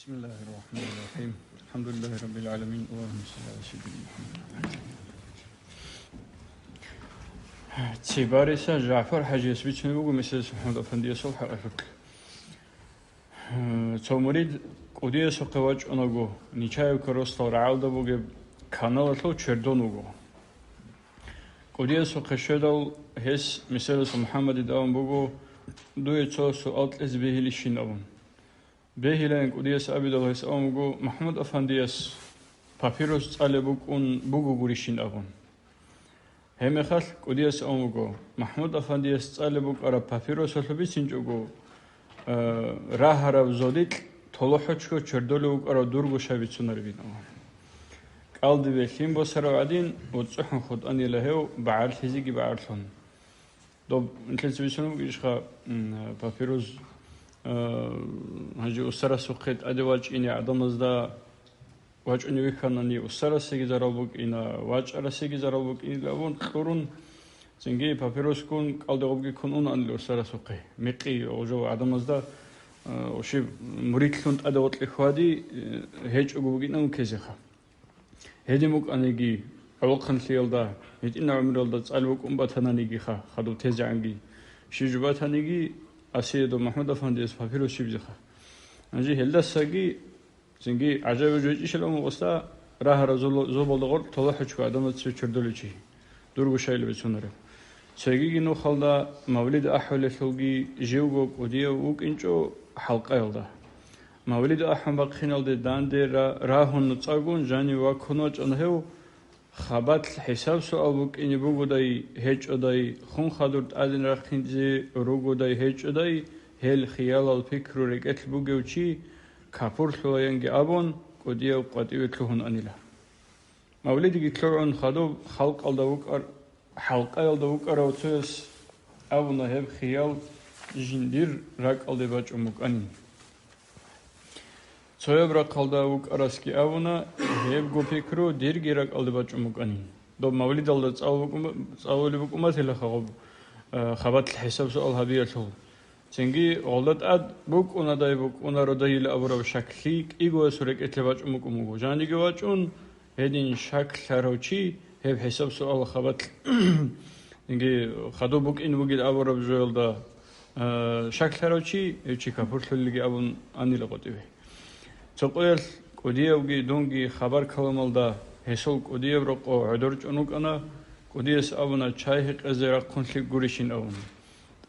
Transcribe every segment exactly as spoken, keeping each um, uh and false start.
بسم الله الرحمن الرحيم. الحمد لله رب العالمين. اللهم صل على سيدنا محمد. Цибариса ЖагӀфар хӀажияс бицунеб буго меседас МухӀаммад Афандиясул хӀакъалъулъ. Цо мурид кӀудиясухъе вачӀунаго, Нечаевка росдал рагӀалда бугеб каналалъул чердон вуго. КӀудиясухъе щведал, гьес меседас МухӀаммаде абун буго, дуе цо суал кьезе бегьилищин абун. Бегьилаян кӀудияс абидал гьес абун буго, МахӀмуд Афандияс папирос цӀалеб букӀун буго гурищин абун. Гьебмехалъ кӀудияс абун буго, МахӀмуд Афандияс цӀалеб букӀараб папиросалъуб бицинчӀого, э, рагьараб зодикь толохӀочго чердолев вукӀарав дурго шай бицунаребин абун. КӀалдибе лъим босарав гӀадин, уцӀцӀухӀун хутӀанила гьев, багӀарлъизеги багӀарлъун. Доб нилъеца бицун бугищха, м, папирус, а, гьанже устарасухъе тӀаде вачӀине гӀадамазда вачӀунев вихьанани, устарасеги зарал букӀина, вачӀарасеги зарал букӀинилан абун кьурун, цинги папирускун кӀалдигъубги ккун унаанила устарасухъе. Мекъи гъужав гӀадамазда, а, ошиб муридлъун тӀаде гъоркье хьвади, э, гьечӀого бугинан ккезеха. Гьедин букӀаниги, гӀолохъанлъиялда, гьитӀинаб гӀумруялда цӀалбукӀун батананигиха, хадуб тезегӀанги, щиб жо батаниги, Асиядов МахӀмуд-Афандияс папирус щибизеха. Гьанже гьелдасаги цинги гӀажаиб жо гьечӀищал аму гъосда рагьараб зобалда гъоркь толохӀочго гӀадамаз цеве чордолев чи. Дурго шайилан бицунареб. Цогиги нухалда мавлид ахӀулелъулги живго кӀудияв вукӀинчӀо хӀалкъаялда. Мавлид ахӀун бахъиналде данде ра-, рагьун нуцӀагун жанив ваккун вачӀана гьев, хабалъ хӀисаб-суал букӀине бугодай гьечӀодай, хун хадур тӀадин рахъинзе ругодай гьечӀодай, гьел хиялал пикру рекӀелъ бугев чи капурлъулаянги абун, кӀудияв къватӀиве лъугьун анила. Мавлидиги лъугӀун хадуб халкъалда вукӀар-, хӀалкъаялда вукӀарав цояс абуна гьеб хиял жиндир ракӀалде бачӀун букӀанин. Цояб рахъалда вукӀарасги абуна гьебго пикру дирги ракӀалде бачӀун букӀанин. Доб мавлидалда цӀалулеб букӀуматилаха гъоб, э, хабалъ хӀисаб-суал гьабиялъул. Цинги гъолда тӀад букӀунадай букӀународайила абураб шаклъи кӀигоясул рекӀелъе бачӀун букӀун буго. Жаниги вачӀун, гьедин шаклъарав чи гьеб хӀисаб-суал хабалъ, цинги хадуб букӀин бугин абураб жоялда, а, шаклъарав чи, гьев чи капурлъулелги абун анила къватӀиве. Цо къоялъ кӀудиявги дунги хабар-каламалда гьесул кӀудияб рокъов гӀодор чӀун вукӀана, кӀудияс абуна чай гьекъезе рахъун лъикӀ гурищин абун.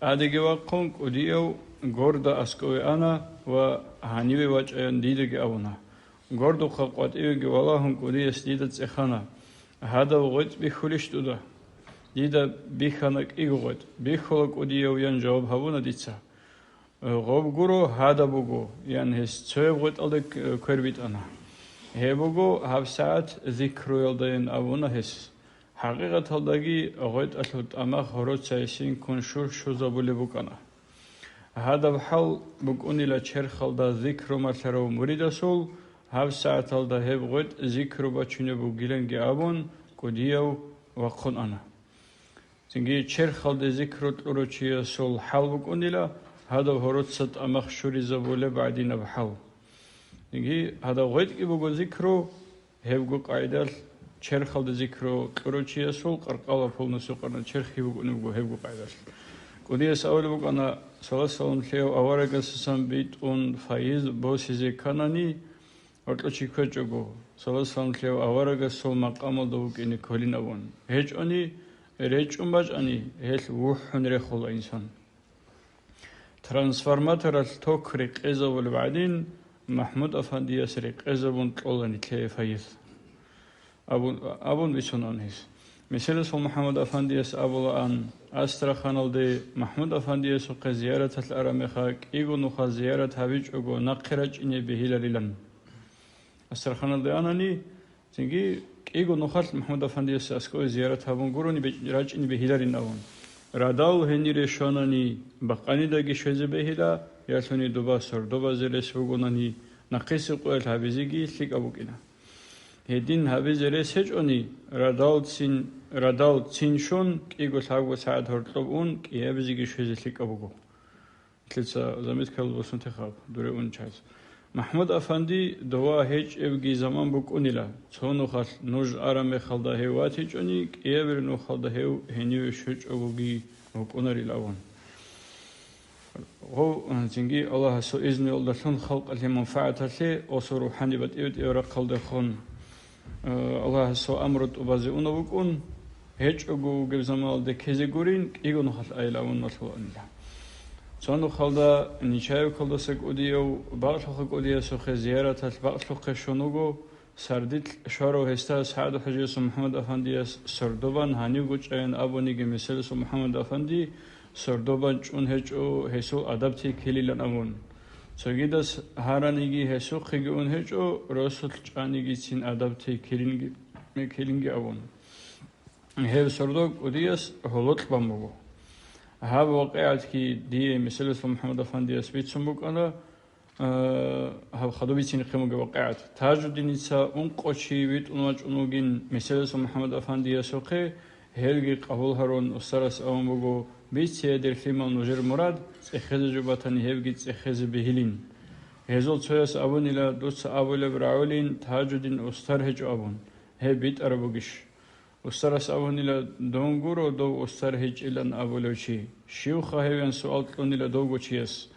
ТӀадеги вахъун, кӀудияв горда аскӀове ана ва гьаниве вачӀаян дидаги абуна. Гордухъа къватӀивеги валагьун, кӀудияс дида цӀехана: «Гьадав гъветӀ бихьулищ дуда?» Дида бихьана кӀиго гъветӀ. «Бихьула, кӀудияв», — ян жаваб гьабуна дица. «Гъоб гуро, гьадаб буго», — ян гьес цояб гъветӀалде к-, квербитӀана. «Гьеб буго гьабсагӀат зикруялдайин», — абуна гьес. ХӀакъикъаталдаги гъветӀалъул тӀамах гьороца гьесин ккун щур-щузабулеб букӀана. Гьадаб хӀал букӀунила черхалда зикру малъарав муридасул, гьаб сагӀаталда гьеб гъветӀ зикру бачунеб бугиланги абун, кӀудияв вахъун ана. Цинги черхалде зикру кьурав чиясул хӀал букӀунила гьадаб гьороца тӀамах щуризабулеб гӀадинаб хӀал. Цинги гьадаб гъветӀги буго зикру, гьебго къайдалъ черхалде зикру кьурав чиясул къаркъала полностью къарна черх гьеб букӀунеб буго гьебго къайдалъ. КӀудияс абулеб букӀана, салат-салам лъеяв аварагасасан битӀун файз босизе кканани, гьоркьов чи ккечӀого, салат-салам лъеяв аварагасул макъамалда вукӀине кколин абун. ГьечӀони, речӀчӀун бачӀани, гьелъ вухӀун рехула инсан. Трансформаторалъ ток рекъезабулеб гӀадин, МахӀмуд-Афандияс рекъезабун кьола нилъее файз, абун, абун бицунан гьес. Меседасул МухӀаммад-Афандияс абулаан, Астраханалде МахӀмуд-Афандиясухъе зияраталъ араб мехалъ кӀиго нуха зиярат гьабичӀого нахъе рачӀине бегьиларилан. Астраханалде анани, цинги кӀиго нухалъ МухӀмад-Афандиясе аскӀове зиярат гьабун гурони бе-, рачӀине бегьиларин абун. Радал гьенире щванани, бакъанидаги щвезе бегьила, ялъуни доба сордобазе рес бугонани, нахъисеб къоялъ гьабизеги лъикӀаб букӀина. Гьедин гьабизе рес гьечӀони, радал цин, радал цин щун, кӀиго лъабго сагӀат гьоркьоб ун, кӀиабизеги щвезе лъикӀаб буго. Лъица заметкал босун техаб, дуре унчаз. МахӀмуд-афанди, дова гьечӀебги заман букӀунила, цо нухалъ нуж араб мехалда гьев ватичӀони, кӀиябил нухалда гьев гьениве щвечӀогоги вукӀунарил авун. Гъов, цинги Аллагьасул изниялдалъун халкъалъе манфагӀаталъе, осул рухӀани батӀи-батӀияб рахъалдехун, э, Аллагьасул амру тӀубазе унав вукӀун, гьечӀого вугеб заманалде ккезе гурин, кӀиго нухалъ айилавун валъулаанила. Цо нухалда Нечаевкалдаса кӀудияв, бакълъухъа кӀудиясухъе зияраталъ бакълъухъе щун вуго, сардилъ щварав гьесда СагӀду-хӀажиясул МухӀаммад-афандияс сордо бан гьанивго чӀаян абуниги, меселасул МухӀаммад-афанди сордо бан чӀун гьечӀо, гьесул адаб тей ккелилан абун. Цогидас гьараниги гьесухъеги ун гьечӀо, росулъ чӀанигицин адаб тей ккелинги, ккелинги абун. Гьев сордо кӀудияс гьолокь бан буго. Гьаб вакъигӀатги дие меселасул МухӀаммад-афандияс бицун букӀана, э, гьаб хадуб бицинехъин бугеб вакъигӀат. Тажудиница ункъо чи витӀун вачӀун вугин меселасул МухӀаммад-афандиясухъе, гьелги къабул гьарун, устарас абун буго, бицея дир лъимал нужер мурад, цӀехезе жо батани, гьебги цӀехезе бегьилин. Гьезул цояс абунила, дуца абулеб рагӀулин, Тажудин устар гьечӀо абун, гьеб битӀараб бугищ? Устарас абунила, дун гуро дов устар гьечӀилан абулев чи. Щивха гьевян суал кьунила довго чияс.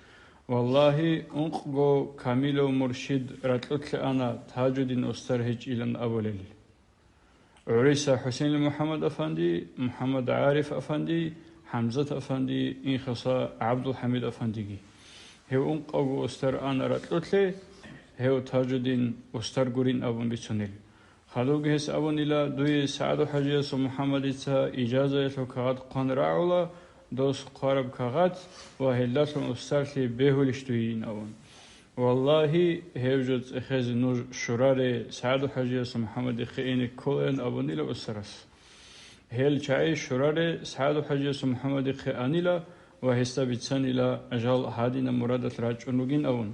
Валлагьи, ункъго камилав муршид ракьулъе ана, Тажудин устар гьечӀилан абулел. ГӀуриса ХӀусейнил МухӀаммад-афанди, МухӀаммад ГӀариф-афанди, ХӀамзат-афанди, Инхаса ГӀабдулхӀамид-афандиги. Гьев ункъавго устар ана ракьулъе, гьев Тажудин устар гурин абун бицунел. Хадубги гьес абунила, дуе СагӀду-хӀажиясул МухӀаммадица ижазаялъул кагъат хъван рагӀула, дос хъвараб кагъат ва гьелдалъун устарлъи бегьулищ дуйин абун. Валлагьи, гьев жо цӀехезе нуж щураре, СагӀду-хӀажиясул МухӀаммадихъе ине кколаян абунила устарас. Гьел чагӀи щураре, СагӀду-хӀажиясул МухӀаммадихъе анила ва гьесда бицанила, жал гьадинаб мурадалъ рачӀун ругин абун.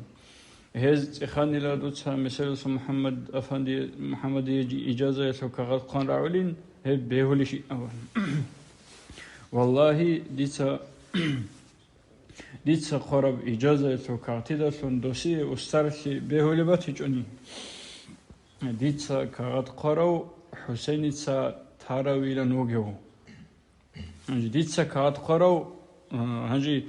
Гьез цӀеханила, дуца меселасул МухӀаммад-афанди, МухӀаммадие ижазаялъул кагъат хъван рагӀулин, гьеб бегьулищ абун. Валлагьи, дица, дица хъвараб ижазаялъул кагътидалъун досие устарлъи бегьулеб батичӀони, дица кагъат хъварав ХӀусейница таравилан вугев. Гьанже дица кагъат хъварав, а, гьанже,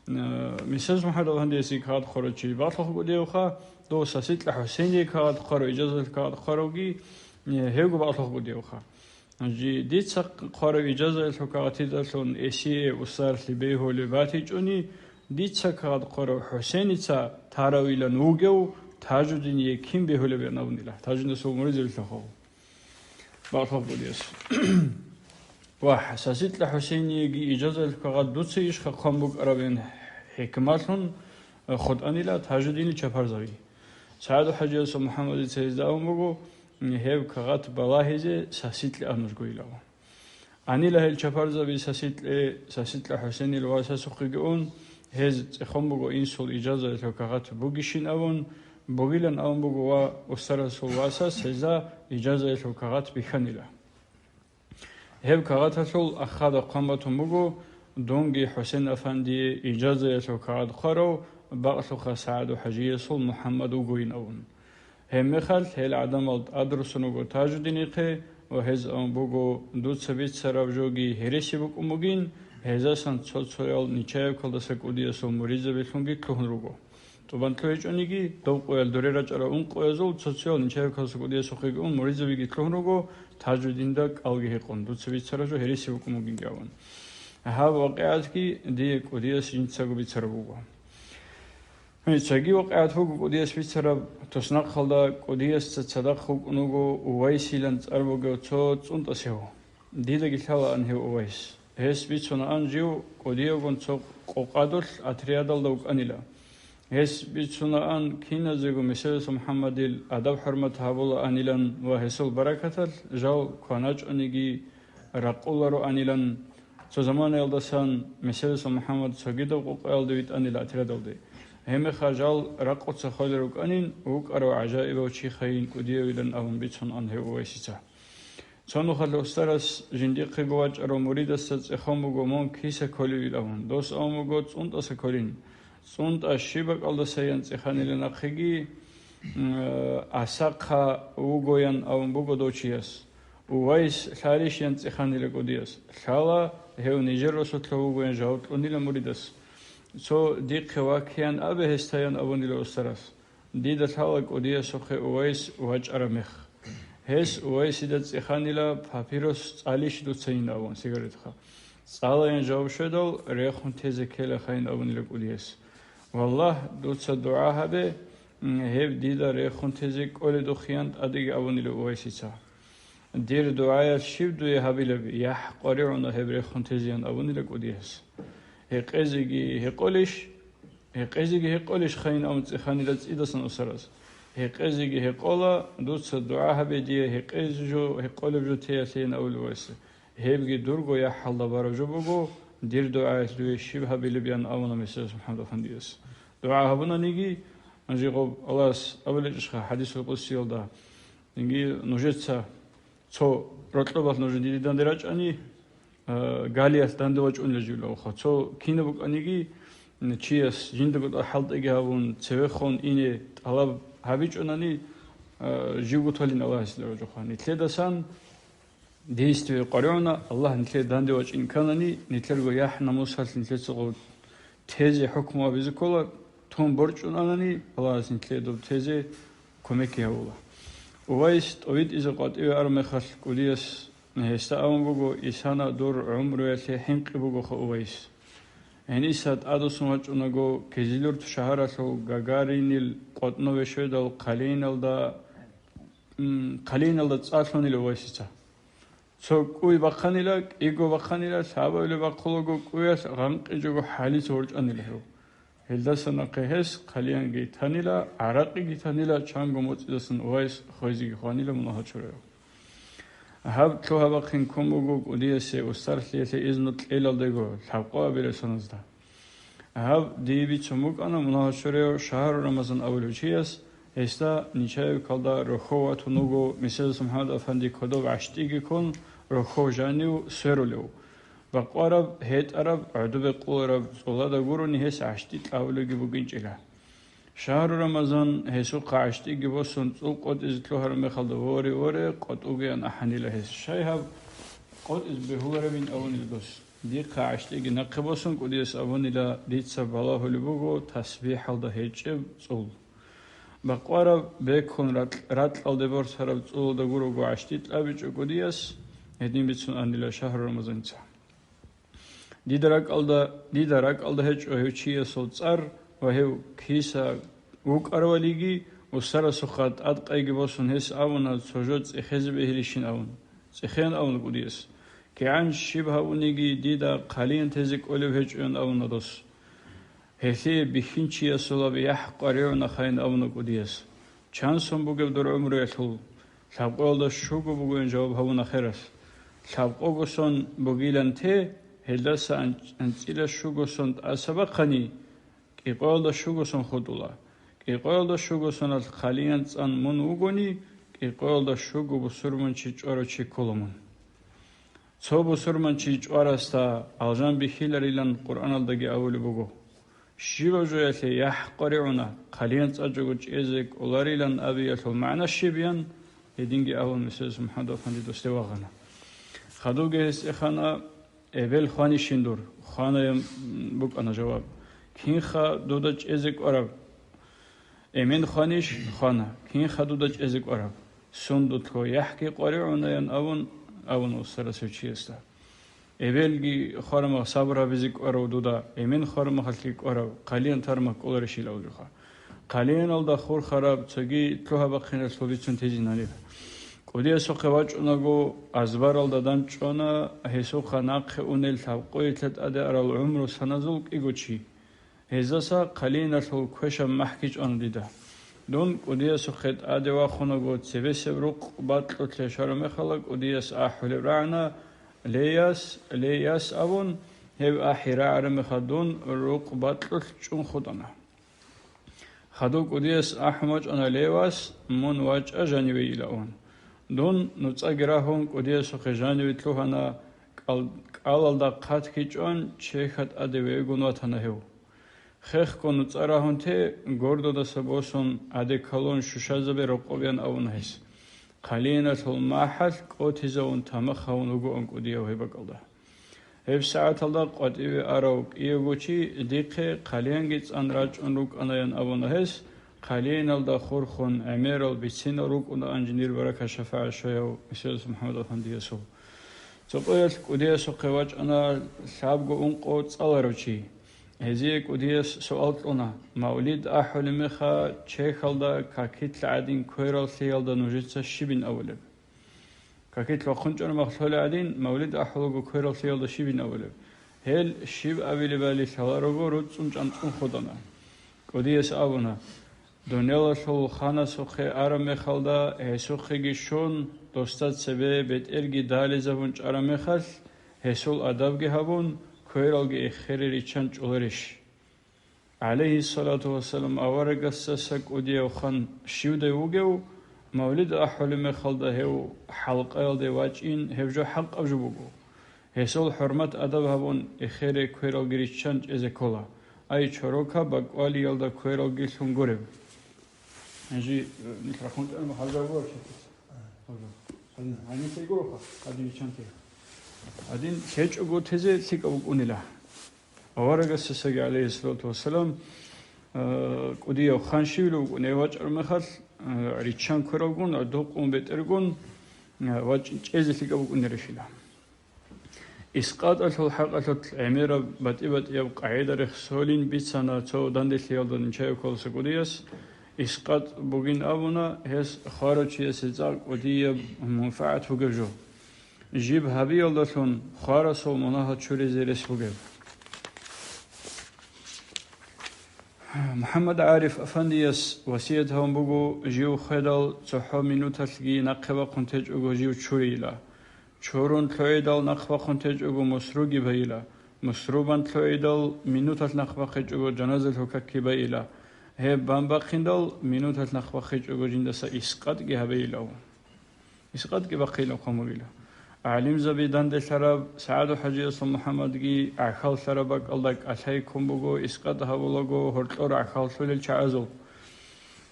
а, меселасул МухӀаммад-афандиясе кагъат хъварав чи бакълъухъ кӀудиявха, дов Сасикьа ХӀусейние кагъат хъварав, ижазаялъул кагъат хъваравги, э, гьевго бакълъухъ кӀудиявха. Гьанже дица хъварав ижазаялъул кагъатидалъун эсие устарлъи бегьулеб батичӀони, дица кагъат хъварав ХӀусейница таравилан вугев Тажудине кин бегьулеб ян абунила. Тажудинасул муридзабилъухъав. Бакълъухъ кӀудияс. Ва Сасикьа ХӀусейниеги ижазаялъул кагъат дуца ишха хъван букӀарабин хӀикмалъун, э, хутӀанила Тажудинил чапарзаби. СагӀду-хӀажиясул МухӀаммадица гьезда абун буго, гьеб кагъат балагьизе Сасикьа нужго илав. Анила гьел чапарзаби Сасикье, Сасикьа ХӀусейнил васасухъеги ун, гьез цӀехон буго инсул ижазаялъул кагъат бугищин абун, бугилан абун буго ва устарасул васас гьезда ижазаялъул кагъат бихьанила. Гьеб кагъаталъул ахада хъван батун буго, дунги ХӀусейн-афандие ижазаялъул кагъат хъварав бакълъухъа СагӀду-хӀажиясул МухӀаммад вугоин абун. Гьебмехалъ гьел гӀадамал тӀадрусун руго Тажудинихъе ва гьез абун буго, дуца бицараб жоги гьереси букӀун бугин, гьезасан цо-цоял Нечаевкалдаса кӀудиясул муридзабилъунги лъугьун руго. ТӀубан лъугьичӀониги, дов къоял дуре рачӀарал ункъоязул цо-цоял Нечаевкалдаса кӀудиясухъеги ун, муридзабиги лъугьун руго, Тажудинда кӀалги гьекъон, дуца бицараб жо гьереси букӀун бугинги абун. Гьаб вакъигӀатги дие кӀудияс жинцаго бицараб буго. Гьанже цоги вакъигӀат буго кӀудияс бицараб. Туснахъалда кӀудиясда цадахъ вукӀун вуго Увайсилан цӀар бугев цо цӀунтӀасев. Дидаги лъалаан гьев Увайс. Гьес бицунаан жив кӀудиявгун цо къокъадулъ отрядалда вукӀанила. Гьес бицунаан киназего меселасул МухӀаммадил адаб-хӀурмат гьабулаанилан ва гьесул баракаталъ жал кваначӀониги ракъулароанилан. Цо заманаялдасан меселасул МухӀаммад цогидаб къокъаялде витӀанила отрядалде. Гьебмехалъ жал ракъуца холел рукӀанин, вукӀарав гӀажаибав чихайин кӀудиявилан абун бицунаан гьев Увайсица. Цо нухалъ устарас жиндихъего вачӀарав муридасда цӀехон буго мун киса кколевил абун. Дос абун буго цӀунтӀаса кколин. ЦӀунтӀа щиб бакӀалдасайин цӀеханила нахъеги, м, асахъа вугоян абун буго дов чияс. Увайс лъалищ ян цӀеханила кӀудияс. Лъала, гьев нижер росулъа вугоян жаваб кьунила муридас. Цо дихъе ваккеян абе гьесдаян абунила устарас. Дида лъала кӀудиясухъе Увайс вачӀараб мех. Гьес Увайсида цӀеханила папирос цӀалищ дуцайин абун, сигаретха. ЦӀалаян жаваб щведал, рехун тезе ккелахъайин абунила кӀудияс. Валлагь, дуца дугӀа гьабе, м, гьеб дида рехун тезе кӀоледухъеян тӀадеги абунила Увайсица. Дир дугӀаялъ щиб дуе гьабилаби, яхӀ къваригӀуна гьеб рехун тезеян абунила кӀудияс. Гьекъезеги гьекъолищ? Гьекъезеги гьекъолищ хайин абун цӀеханила цӀидасан устарас. Гьекъезеги гьекъола, дуца дугӀа гьабе дие гьекъезе жо, гьекъолеб жо теялъейин абулев вайса. Гьебги дурго яхӀалда бараб жо буго, дир дугӀаялъ дуе щиб гьабилеб ян абуна меседас МухӀаммад Афандияс. ДугӀа гьабунаниги, жигъоб Аллагьас абулечӀищха хӀадисул къудсиялда, инги нужеца цо рокьобалъ нуж диде данде рачӀани, а, галиялъ данде вачӀунила жив лавха. Цо кинаб букӀаниги, м, чияс жиндаго тӀад хӀалтӀиги гьабун, цевехун ине тӀалаб гьабичӀунани, а, живго толин Аллагьасила гьужухъа. Нилъедасан действие къваригӀуна, Аллагь нилъее данде вачӀин кканани, нилъерго яхӀ-намусалъ нилъецаго тезе хӀукму абизе ккола, тун борчӀун анани, Аллагьас нилъее доб тезе кумекги гьавула. Увайс тӀовитӀизе къватӀиве араб мехалъ, кӀудияс гьесда абун буго, исана дур гӀумруялъе хӀинкъи бугоха Увайс. Гьениса тӀадвуссун вачӀунаго, Кизилюрт шагьаралъул Гагаринил къотӀнове щведал хъалиналда, м, хъалиналда цӀа лъунила Увайсица. Цо кӀуй бахъанила, кӀиго бахъанила, лъабабилеб бахъулаго кӀуялъ гъанкъичӀого хӀалица ворчӀанила гьев. Гьелдаса нахъе гьес хъалиянги танила, гӀаракъиги танила, чанго моцӀидасан Увайс хвезеги хванила мунагьал чураяв. Гьаб лъугьа-бахъин ккун буго кӀудиясе устарлъиялъе изну кьелалдего лъабкъоабилеб соназда. Гьаб дие бицун букӀана мунагьал чураяв Шагьару Рамазан абулев чияс, гьесда Нечаевкалда рохьов ватун вуго Меседас МухӀаммад Афанди кодоб гӀащтӀиги ккун, рохьов жанив сверулев. Бакъвараб, гьетӀараб, гӀодобе къулараб цӀолада гурони гьес гӀащтӀи кьабулевги букӀинчӀила. Шагьру Рамазан гьесухъа гӀащтӀиги босун цӀул къотӀизе лъугьараб мехалда воре-воре къотӀугеян ахӀанила гьес. Щай гьаб къотӀиз бегьуларабин абунила дос. Дихъа гӀащтӀиги нахъе босун кӀудияс абунила, дица балагьулеб буго тасбихӀалда гьечӀеб цӀул. Бакъвараб бекун ракь-, ракьалде бортараб цӀулалда гурого гӀащтӀи кьабичӀо кӀудияс, гьедин бицун анила Шагьру Рамазанца. Дида ракӀалда, дида ракӀалда гьечӀо гьев чиясул цӀар ва гьев киса вукӀаравалиги, устарасухъа тӀадкъайги босун гьес абуна цо жо цӀехезе бегьилищин абун. ЦӀехеян абуна кӀудияс. КигӀан щиб гьабуниги дида хъалиян тезе кӀолеб гьечӀоян абуна дос. Гьелъие бихьинчиясулаб яхӀ къваригӀунахъайин абуна кӀудияс. Чан сон бугеб дур гӀумруялъул? Лъабкъоялда щуго бугоян жаваб гьабуна хералъ. Лъабкъого сон бугилан те, гьелдаса анч-, анцӀила щуго сон тӀаса бахъани, кӀикъоялда щуго сон хутӀула. КӀикъоялда щуго соналъ хъалиян цӀан мун вугони, кӀикъоялда щуго бусурманчи чӀварав чи ккола мун. Цо бусурманчи чӀварасда алжан бихьиларилан Къуръаналдаги абулеб буго. Щибаб жоялъе яхӀ къваригӀуна, хъалиян цӀачӀого чӀезе кӀоларилан абиялъул магӀна щиб? Ян гьединги абун, Меседас МухӀаммад Афанди досде вагъана. Хадубги гьес цӀехана, эбел хванищин дур? Хванаян букӀана жаваб. Кинха дуда чӀезе кӀвараб? Эмен хванищ? Хвана. Кинха дуда чӀезе кӀвараб? Сундулъго яхӀги къваригӀунаян абун, абуна устарасев чиясда. Эбелги хварамах сабур гьабизе кӀварав дуда, эмен хварамахалъги кӀварав, хъалиян тармах кӀоларищил абулеха. Хъалияналда хурхараб цоги лъугьа-бахъиналъул бицун тезинанила. КӀудиясухъе вачӀунаго, азбаралда данчӀвана гьесухъа нахъе унел лъабкъоялъа тӀаде арал гӀумру саназул кӀиго чи. Гьезаса хъалиналъул квешаб махӀги чӀвана дида. Дун кӀудиясухъе тӀаде вахунаго цебесеб рукъ бакьулъе щвараб мехалда кӀудияс ахӀулеб рагӀана: «Леяс, леяс», – абун, гьеб ахӀи рагӀараб мехалда дун рукъ бакьулъ чӀун хутӀана. Хадуб кӀудияс ахӀун вачӀана: «Леяс, мун вачӀа жанивейилан». Дун нуцӀаги рагьун кӀудиясухъе жаниве лъугьана, кӀал-, кӀалалда хъатги чӀван чехьа тӀаде вегун ватана гьев. Хехго нуцӀа рагьун те, гордодаса босун, одеколон, шушазабе рокъобеян абуна гьес. Хъалиналъул махӀалъ кӀотизавун тамах гьавун вугоан кӀудияв гьеб бакӀалда. Гьеб сагӀаталда къватӀиве арав кӀиявго чи дихъе хъалиянги цӀан рачӀун рукӀанаян абуна гьес, хъалиналда хурхун гӀемерал бицинал рукӀунаан жиндир баракат-шафагӀат щвеяв Меседас МухӀаммад Афандиясул. Цо къоялъ кӀудиясухъе вачӀана лъабго ункъо цӀаларав чи. Гьезие кӀудияс суал кьуна: «Мавлид ахӀулеб меха чехьалда какилъ гӀадин квераллъиялда нужеца щибин абулеб?» Какилъ вахъун чӀармахъ лъолеб гӀадин, мавлид ахӀулаго квераллъиялда щибин абулеб? Гьел щиб абилебали лъаларого руцӀцӀун чӀанцӀун хутӀана. КӀудияс абуна: «Дуниялалъул ханасухъе араб мехалда гьесухъеги щун, досда цебе бетӀерги дализабун чӀараб мехалъ, гьесул адабги гьабун, квералги эхере риччан чӀоларищ?» ГӀалайгьиссалату вассалам, аварагасдаса кӀудияв хан щивдай вугев, мавлид ахӀулеб мехалда гьев хӀалкъаялде вачӀин, гьеб жо хӀакъаб жо буго. Гьесул хӀурмат-адаб гьабун, эхере квералги риччан чӀезе ккола. Ай, чорока бакӀвалиялда квералги лъун гуреб. Гьанже, э, нилъ рахун тӀама хӀалжа гуро чехьица. Гьанже гьанисей гуроха, гьадин риччанте. Гьадин лъечӀого тезе лъикӀаб букӀунила. Аварагасдасаги, гӀалайгьиссалату вассалам, э, кӀудияв хан щивилев вукӀун, гьев вачӀараб мехалъ, э, риччан квералгун, гӀодов къун бетӀергун, э, вачӀин чӀезе лъикӀаб букӀунарищила. ИскъатӀалъул хӀакъалъулъ гӀемераб батӀи-батӀияб къагӀида рехсолин бицана цо данделъиялда нечаев кколаса кӀудияс. ИскъатӀ бугин абуна, гьес хварав чиясе цӀакъ кӀудияб мунфагӀат бугеб жо. Жиб гьабиялдалъун хварасул мунагьал чуризе рес бугеб. МухӀаммад ГӀариф Афандияс васият гьабун буго, жив хведал цохӀо минуталъги нахъе бахъун течӀого жив чурейила. Чурун лъугӀидал нахъ бахъун течӀого мусруги байила. Мусру бан лъугӀидал минуталъ нахъ бахъичӀого жаназалъул какги байила. Гьеб бан бахъиндал минуталъ нахъ бахъичӀого жиндаса искъатӀги гьабейилав. ИскъатӀги бахъилаб хъван бугила. ГӀалимзаби данделъараб СагӀаду-хӀажиясул МухӀаммадги гӀахьаллъараб бакӀалда кӀалъай ккун буго, искъатӀ гьабулаго гьоркьор гӀахьаллъулел чагӀазул.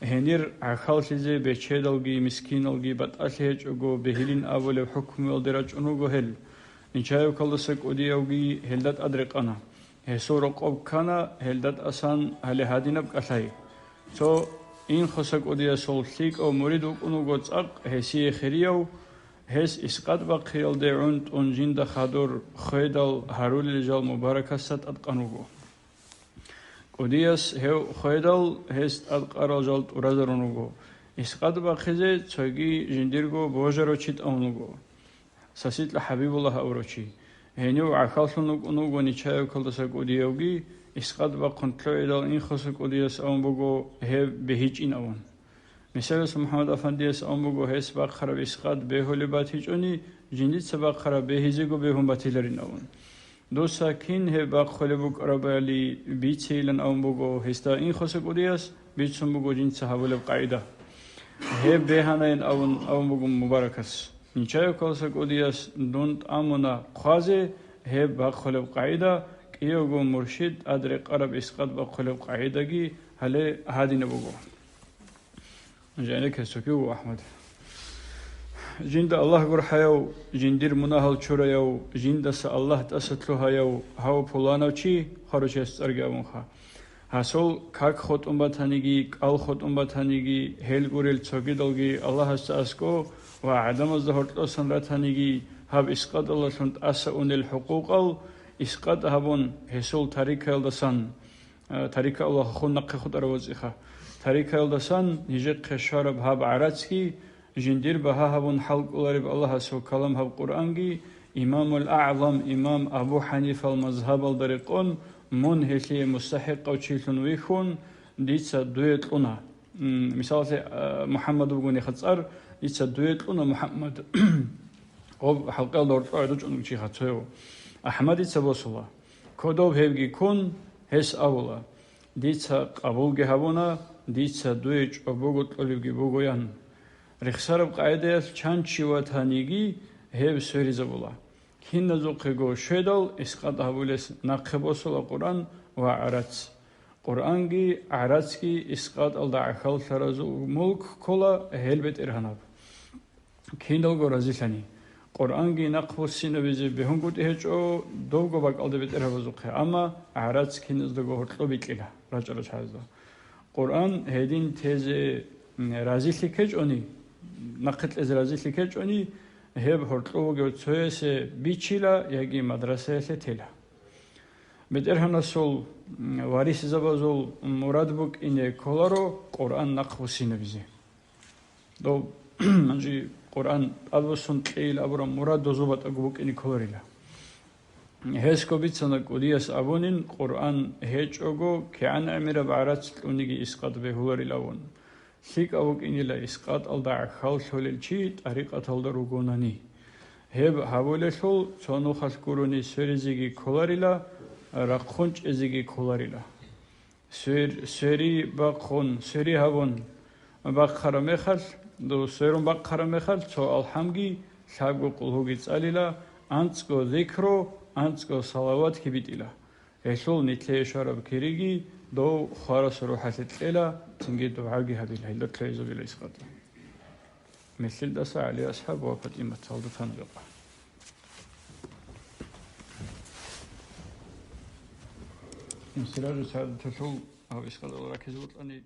Гьенир гӀахьаллъизе бечедалги мискиналги батӀалъи гьечӀого бегьилин абулеб хӀукмуялде рачӀун вуго гьел. Нечаевкалдаса кӀудиявги гьелда тӀад рекъана. Гьесул рокъоб ккана гьелда тӀасан гьале гьадинаб кӀалъай. Цо инхоса кӀудиясул лъикӀав мурид вукӀун вуго цӀакъ гьесие хирияв, гьес искъатӀ бахъиялде гӀунтӀун жинда хадур хведал гьарулел жал мубаракасда тӀадкъан вуго. КӀудияс гьев хведал гьес тӀадкъарал жал тӀуразарун вуго. ИскъатӀ бахъизе цоги жиндирго божарав чи тӀамун вуго. Саситла ХӀабибуллагь абурав чи. Гьенив гӀахьаллъун вукӀун вуго Нечаевкалдаса кӀудиявги, искъатӀ бахъун лъугӀидал инхоса кӀудияс абун буго гьев бегьичӀин абун. Мисалалъ, МухӀаммад Афандияс абун буго, гьес бахъараб искъатӀ бегьулеб батичӀони, жиндица бахъараб бегьизего бегьун батиларин абун. Дуца кин гьеб бахъулеб букӀарабали бицейилан абун буго гьесда инхоса кӀудияс, бицун буго жинца гьабулеб къагӀида. Гьеб бегьанайин абун, абун буго мубаракас. Нечаевкалдаса кӀудияс дун тӀамуна хъвазе гьеб бахъулеб къагӀида, кӀиявго муршид тӀад рекъараб искъатӀ бахъулеб къагӀидаги гьале гьадинаб буго. Жинда кесоки ву Ахмад. Жинда Аллагь гурхӀаяв, жиндир мунагьал чураяв, жиндаса Аллагь тӀаса лъугьаяв гьав пуланав чи, хварав чияс цӀарги абунха. Гьасул как хутӀун батаниги, кӀал хутӀун батаниги, гьел гурел цогидалги Аллагьасда аскӀо ва гӀадамазда гьоркьосан ратаниги, гьаб искъатӀалалъун тӀаса унел хӀукъукъал искъатӀ гьабун, гьесул тарикаялдасан, э, тарика Аллагьахун нахъе хутӀарав вацӀиха. Тарикаялдасан нижехъе щвараб гьаб гӀарацги, жиндир багьа гьабун хӀалкӀолареб Аллагьасул калам гьаб Къуръанги, Имамул АгӀзам имам Абу ХӀанифал мазгьабалда рекъон, мун гьелъие мустахӀикъав чилъун вихьун, дица дуе кьуна. М, мисалалъе, а, МухӀаммад вугониха цӀар, дица дуе кьуна МухӀаммад. Гъоб хӀалкъаялда гьоркьор гӀодов чӀун чиха цояв. АхӀмадица босула. Кодов гьевги ккун, гьес абула: «Дица къабулги гьабуна, дица дуе чӀобого кьолебги буго», — ян. Рехсараб къагӀидаялъ чан чи ватаниги, гьев сверизабула. Киназухъего щведал искъатӀ гьабулес нахъе босула Къуръан ва гӀарац. Къуръанги гӀарацги искъаталда гӀахьаллъаразул мулк ккола гьел бетӀергьанаб. Киналго разилъани. Къуръанги нахъбуссинабизе бегьунгутӀи гьечӀо добго бакӀалда бетӀергьабазухъе, амма гӀарац киназдаго гьоркьоб бикьила рачӀа-рачӀазда. Къуръан гьедин тезе, м, разилъи ккечӀони, нахъе кьезе разилъи ккечӀони, гьеб гьоркьов вугев цоясе бичила яги мадрасаялъе тела. БетӀергьанасул, м, варисзабазул мурад букӀине кколаро Къуръан нахъбуссинабизе. Дов, гьанже Къуръан тӀадбуссун кьейил абураб мурад дозул батӀаго букӀине кколарила. Гьесго бицана кӀудияс абунин, Къуръан гьечӀого, кигӀан гӀемераб гӀарац кьуниги искъат бегьуларил абун. ЛъикӀав вукӀинила искъаталда гӀахьаллъулел чи тӀарикъаталда ругонани. Гьеб гьабулелъул цо нухалъ гурони сверизеги кколарила, рахъун чӀезеги кколарила. Свер-, свери бахъун, свери гьабун бахъараб мехалъ, ду-, сверун бахъараб мехалъ, цо алхӀамги, лъабго къулгьуги цӀалила, анцӀго зикру, анцӀго салаватги битӀила. Гьелъул нилъее щвараб кириги дов хварасул рухӀалъе кьела, цинги дугӀаги гьабила, гьелда ккезабила искъатӀа. Мехилдаса ГӀали асхӀаб ва ПатӀимат гьалда тана рекъа. Сиражу сагӀадаталъул гьав искъатӀал ракизе букӀани,